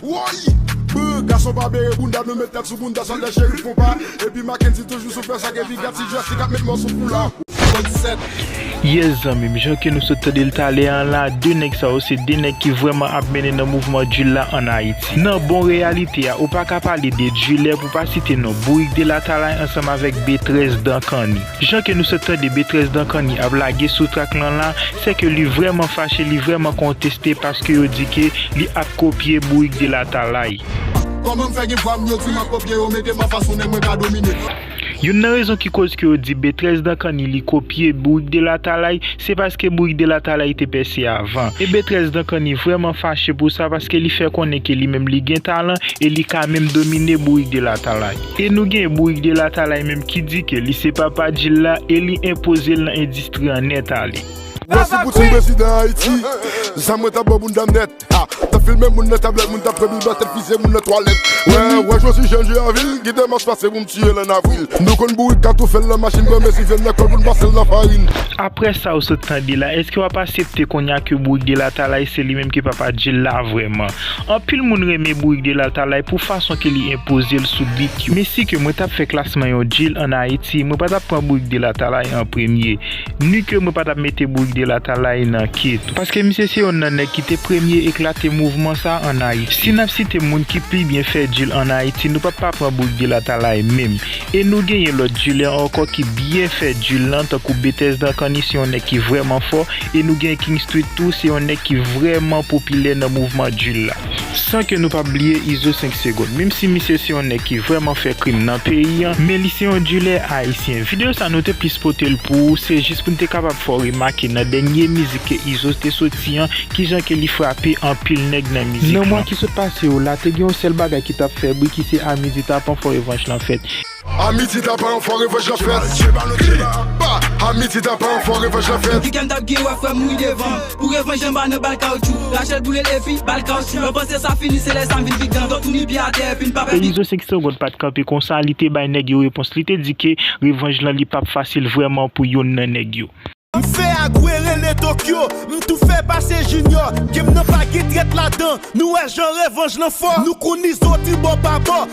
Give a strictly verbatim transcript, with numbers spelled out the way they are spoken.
Woy! Bou, gason pa bere bounda, nou met tèt sou bounda, sòlda Cherif konpa. Epi Mackenzie toujou sou fè sa, epi gad ti Jessica met mò sou foula. Yes, zanmi m, jan ke nou sot tande l talè an la, de nèg sa yo se de nèg ki vrèman ap mennen nan mouvman Djil la ann Ayiti. Nan bon reyalite a, ou pa ka pale de Djilè pou pa site non Bourik de Latalay ansanm avèk B trèz Dan Kanni. Jan ke nou sot tande B trèz Dan Kanni ap lage sou trak lan la, se ke li vrèman fache, li vrèman konteste paske yo di ke li ap kopye Bourik de Latalay. Kòman m fè gen vwa m yo di m ap kopye yo, mete m anfas yon nèg mwen ka domine. Youn nan rezon ki koz ke yo di B trèz Dan Kanni li kopye Bourik de Latalay, se paske Bourik de Latalay te pèse avan. E B trèz Dan Kanni vrèman fache pou sa paske li fè konnen ke li menm li gen talan e li ka menm domine Bourik de Latalay. E nou gen Bourik de Latalay menm ki di ke li se papa Djil la e li enpoze l nan endistri an nèt ale. Wè si Poutin prezidan Ayiti, zam mwen t ap bò bounda m nèt. Ha, t ap filme moun nan tablèt, moun t ap pran bil batèt, fize moun nan twalèt. Wè, wè Josi Jan Dye Avil, gen de mas pase pou m tiye l ann avril. Nou konn Bourik ka tou fè l nan machin, granmesi vye nèg kòl pou n pase l nan farin. Apre sa ou sot tande la, èske w ap aksepte kounye a ke Bourik de Latalay se li menm ki papa Djil la vrèman? Anpil moun renmen Bourik de Latalay pou fason ke li enpoze l sou bit yo. Men si ke mwen t ap fè klasman yon Djil ann Ayiti, mwen pa t ap pran Bourik de Latalay an premye. Ni ke mwen pa t ap mete Bourik de Latalay nan ke tou. Paske misye se yonn nan nèg ki te premye eklate mouvman sa ann Ayiti. Si n ap site moun ki pi byen fè Djil ann Ayiti, nou p ap pa pran Bourik de Latalay menm. E nou genyen lòt Djilè ankò ki byen fè Djil lan, tankou B trèz Dan Kanni se yon nèg ki vrèman fò, e nou gen King Street tou, se yon nèg ki vrèman popilè nan mouvman Djil la. San ke nou pa bliye Izo senk segonn. Menm si misye se yon nèg ki vrèman fè krim nan peyi an, men li se yon Djilè ayisyen. Videyo sa nou te plis pote l pou ou, se jis pou n te kapab fè w remake nan dènye mizik ke Izo te soti an, kijan ke li frape anpil nèg nan mizik lan. Nan mwa ki sot pase yo la, te gen yon sèl bagay ki t ap fè bri, ki se A midi tapan fò revanj lan fèt. A midi tapan fò revanj lan fèt. Ba, a midi tapan fò revanj lan fèt. Ki kè m t ap gen wè frè m mouri devan. Pou revanj anba nan bal kawoutchou. Rachel boule l epi bal kawoutchou. Yo panse sa fini, se lè sa m vin pi gran. Don touni pye atè epi n pa pè. E Izo senk segonn pa t kanpe konsa, li te bay nèg yo repons. Li te di ke revanj lan li p ap fasil vrèman pou yonn nan nèg yo. M fè Agwe rele Tokyo, m tou fè pase Junior. Game nan pa gen trèt ladan, nou wè jan revanj lan fò. Nou konn Izo ti bò pa bò.